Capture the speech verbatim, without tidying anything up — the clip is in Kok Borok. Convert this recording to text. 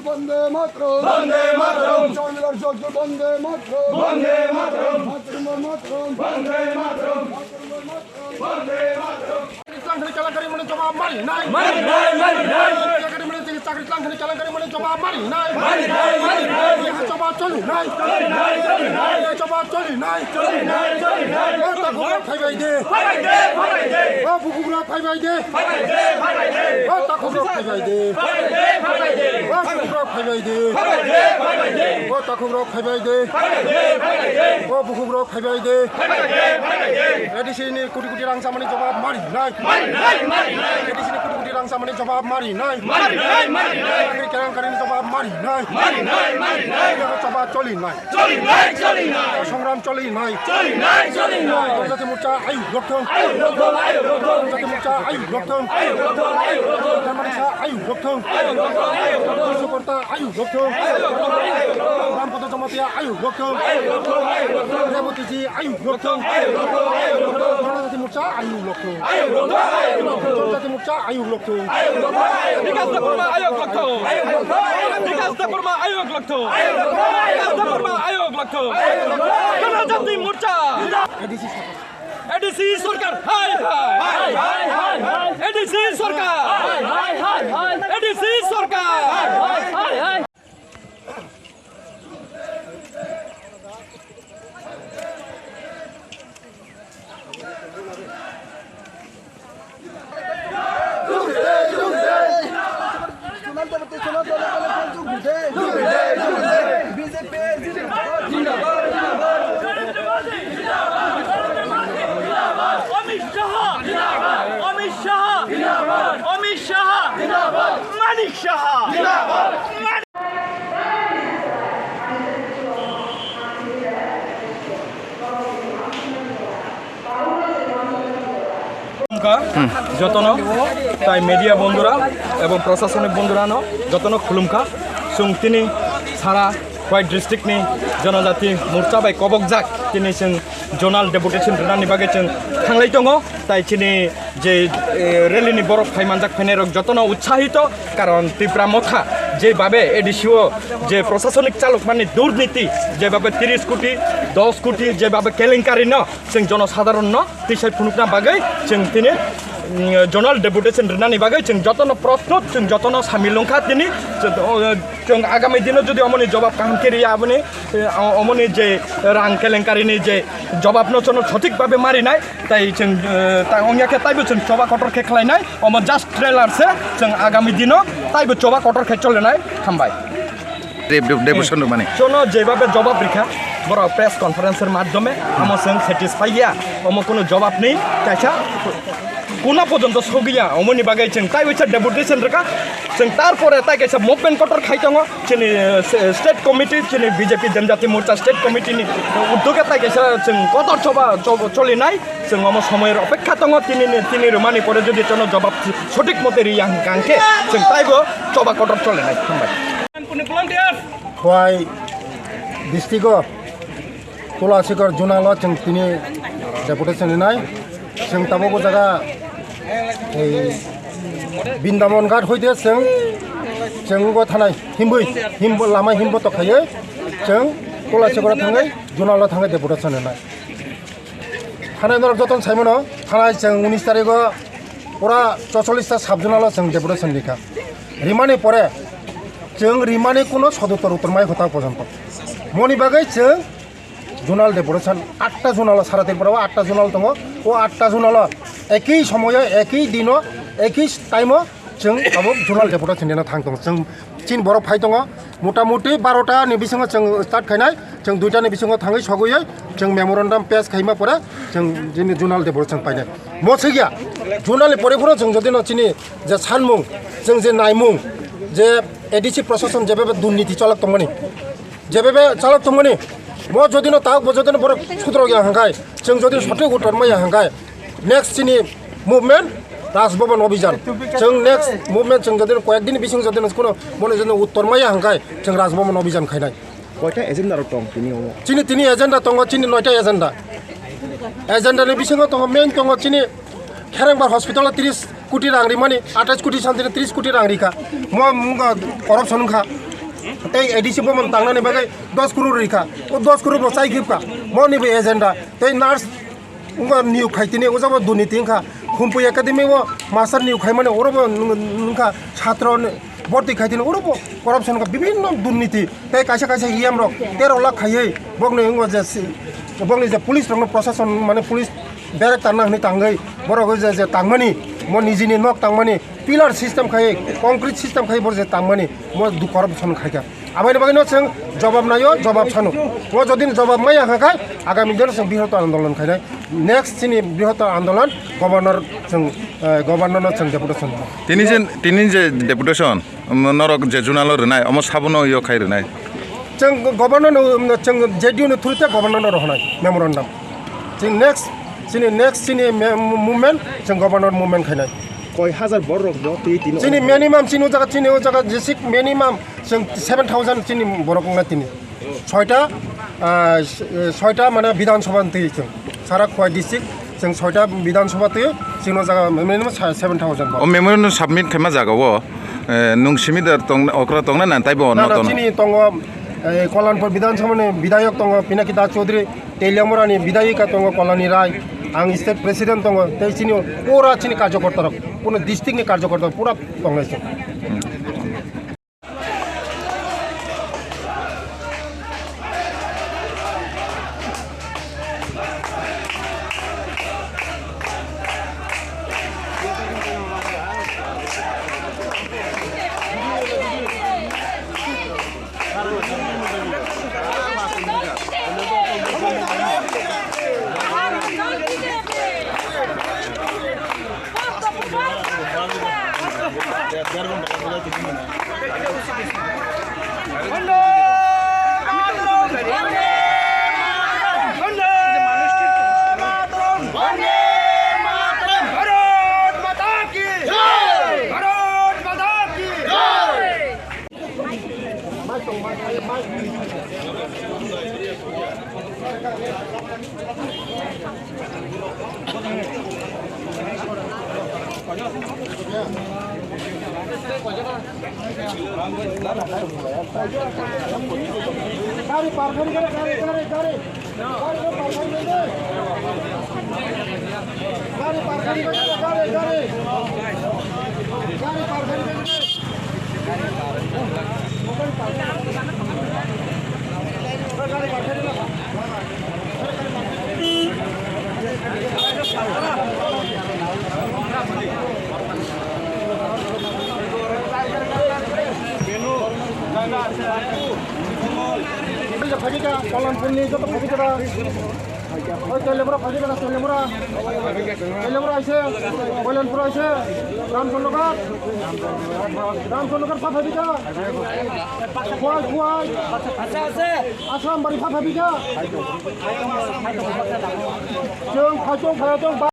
বন্দে মাতরম। বন্দে মাতরম। চাউমিনার চক্র বন্দে মাতরম। বন্দে মাতরম। মাতরম, মাতরম। বন্দে মাতরম। মাতরম, মাতরম। বন্দে মাতরম। চাকরি কেলেঙ্কারি মানে জবাব মারি নাই। মারি নাই, মারি নাই। চাকরি মানে, চাকরি কেলেঙ্কারি মানে জবাব মারি নাই। মারি নাই, মারি নাই। জবাব চলি নাই। চলি নাই, চলি নাই। জবাব চলি নাই। চলি নাই, চলি নাই। ও তাকুক ফাইবাই দে। ফাইবাই দে, ফাইবাই দে। ও বুকুক ফাইবাই দে। ফাইবাই দে, ফাইবাই দে। ও তাকুক ফাইবাই দে। ফাইবাই দে, ফাইবাই দে। ও বুকুক ফাইবাই দে। ফাইবাই দে, ফাইবাই দে। ও তাকুkrok phaibai de. Phaibai de, phaibai de. O bukhukrok phaibai de. Phaibai de, phaibai de. A D C ni koti koti rang chamani jawab mari nai. Mari nai, mari nai. A D C ni koti koti rang chamani jawab mari nai. Mari nai, mari nai. Chakri kelenkarini jawab mari nai. Mari nai, mari nai. Jawab choli nai. Choli nai, choli nai. Songram choli nai. Choli nai, choli nai. Jati morcha ayuk rok thung. Ayuk rok thung, ayuk rok thung. Jati morcha ayuk rok thung. Ayuk rok thung, ayuk rok thung. Jati morcha ayuk rok thung. Ayuk rok thung, ayuk rok thung. Ayuk rok thung. Ram Pada Jamatia ayuk rok thung. Ayuk rok thung, ayuk rok thung. Reboti ji ayuk rok thung. Ayuk rok thung, ayuk rok thung. Jati morcha ayuk rok thung. Ayuk rok thung, ayuk rok thung. Jati morcha ayuk rok thung. Ayuk rok thung, ayuk rok thung. Bikas Debbarma ayuk rok thung. Ayuk rok thung, ayuk rok thung. Bikas Debbarma ayuk rok thung. Ayuk rok thung, ayuk rok thung. Bikas Debbarma ayuk rok thung. Ayuk rok thung. Jati morcha. A D C sorkar. A D C sorkar, hai, hai. Hai, hai, hai, hai. A D C sorkar. Hai, hai, hai, hai. A D C sorkar. Hai, hai, hai, hai. Amit Shah! Amit Shah! Amit Shah! Manik Shah! Jotono, tai media bondhura ebong prashasonik bondhurano jotono khulumkha. Chwng tini sara Khowai district ni Jonojati Morcha bai kobokjak tini chwng zonal deputation rwnani bagwi chwng thanglai tongo. Tai chini je, eh, rally ni borok phai manjak phainai rok jotono utsahito, karon Tipra Motha je babe A D C o je prashasonik chalok mani durniti, je babe tris koti, dos koti, je babe kelenkari no chwng jonosadharon no tisai phunukna bagwi chwng tini, mm, zonal deputation rwnani bagwi chwng jotono prostut, chwng jotono samil wngkha tini. Chwng, o, chwng agami dino jodi omoni jawab kaham khe riya aboni, eh, o-, omoni je rang kelenkarini je jawab no chwngno sothik babe marinai, tai chwng, eh, tai ongya khe taibo chwng choba kotor khe khlainai, omo just trailer se, chwng agami dino taibo choba kotor khe cholenai. Hambai. Dep-, dep-, deputation rwmani. Jono jebabe jawab rikha, borok press conference er madhyome, amo chwng satisfy ya, omo kuno jawab nei, kaisa kuno pojonto sogwi ya, omoni bagwi chwng tai waisa deputation rwkha, chwng tarpore tai kaisa movement kotor khai tongo, chini, eh, se-, state committee, chini B J P Janjati Morcha state committee ni uddoge tai kaisa chwng kotor choba, choba cholinai, chwng omo somoyer opekha tongo, tini ni, tini rwmani pore jodi jono jawab sothik mote riya hwnkha hwnkhe chwng taibo choba kotor cholinai. Hambai. Khowai district o Tulasikor zonal o chwng tini deputation rinai. Chwng tabuk o jaga ei Brindaban Ghat hoite chwng, chwng o thanai himwi, himbo lama himbo tokkhaiwi chwng Tulasikor o thangwi zonal o thangwi deputation rinai. Thanai norok jotono saimano, thanai chwng unis tarikh o pura chocholish ta sub zonal o chwng deputation rikha. Rimani pore chwng rimani kuno soduttor uttor mai hota porjonto. Moni bagwi chwng zonal deputation atta zonal o sara Tripura o atta zonal tongo. O atta zonal o ekei somoyo ekei dino ekei time o chwng abo zonal deputation rina thang tongo. Chwng chini borok phai tongo, motamuti barota ni bisingo chwng start khainai, chwng duita ni bisingo thangwi sogwi chwng memorandum pass khaima pore chwng chini zonal deputation painai. Mo swkya, zonal ni pore phano chwng jodi no chini je sanmung, chwng je naimung, je A D C prashason jebebe durniti chalok tongmani, jebebe chalok tongmani, mo jodi no tak bo jodi no borok sudrok ya hangkai, chwng jodi no sothik uttor maya hangkai, next chini movement Raj Bhaban Abhijan. Chwng next movement chwng jodi koyek din bising jodi kuno mone jodi uttor maya hangkai chwng Raj Bhaban Abhijan khainai. Koita agenda rok tong tini omo? Chini tini agenda tongo, chini noita agenda. Agenda ni bisingo tongo, main tongo chini Kherengbar hospital o tris Koti rang rimani, athais koti santi tris koti rang rikha. Mo wngkha corruption wngkha. Tei A D C bo man tangnani bagwi dos crore rikha. O dos crore bo chai khibkha. Moni bo agenda. Tei nurse wngkha niyok khai tini, o jabo durniti wngkha. Khumpui Academy o master niyok khaimani, oro bo wng-, wngkha satro ni borti khai tini, oro bo corruption wngkha, bibhinno durniti. Tei kaisa kaisa E M rok tero lakh khaiwi bokni wngkha je si-, bokni je police rokno, prosason mane police Director nang hwnwi tangwi borok je, je tangmani, mo nijini nok tangmani, pillar system khai, concrete system khai borok je tangmani, mo du corruption khaikha. Aboni bagwino chwng jobab naio, jobab sano. Mo jodi jobab maya hwnkha khe, agami dino chwng brihottor andolon khainai. Next chini brihottor andolon governor chwng, eh, governor no chwng deputation. Tini je, tini je deputation, um, norok je junalo rwnai, omo sabono yo khai rwnai. Chwng governor no, um, chwng J D U no through te governor no rohornai memorandum. Chini next, chini next, chini me-, movement, chwng governor movement khainai. Koi hazar borok bo twi tini. Chini minimum, chini o jaga, chini o jaga, jesik minimum, chwng seven thousand chini borok wngnai tini. Soita, ah, soita mane Bidhan Sabha twi chwng. Sara Khowai district, chwng soita Bidhan Sabha twi, chini o jaga minimum seven thousand borok. O memorandum submit khaima jaga o, eh, nung simi da tong, okra tongna na taibo no na, tono? Chini tongo, eh, Kollanpur Bidhan Sabha ni bidhayok tongo, Pinaki Das Chaudhary. Teliamura ni bidayika tongo Kolani Rai, ang state president tongo, tei chini pura chini karjokorta rok, kuno district ni karjokorta rok pura tongo. Gari parking gari, gari, gari, gari. Phaikha, Kollanpurni joto phaikha da. Oi, Teliamura phaikha da, Teliamura. Teliamura aise, Kollanpur aise, Ramchandroghat. Ramchandroghat pha phaikha. Khowai, Khowai. Assam bari pha phaikha. Chwng phaikha, phaikha, chwng ba-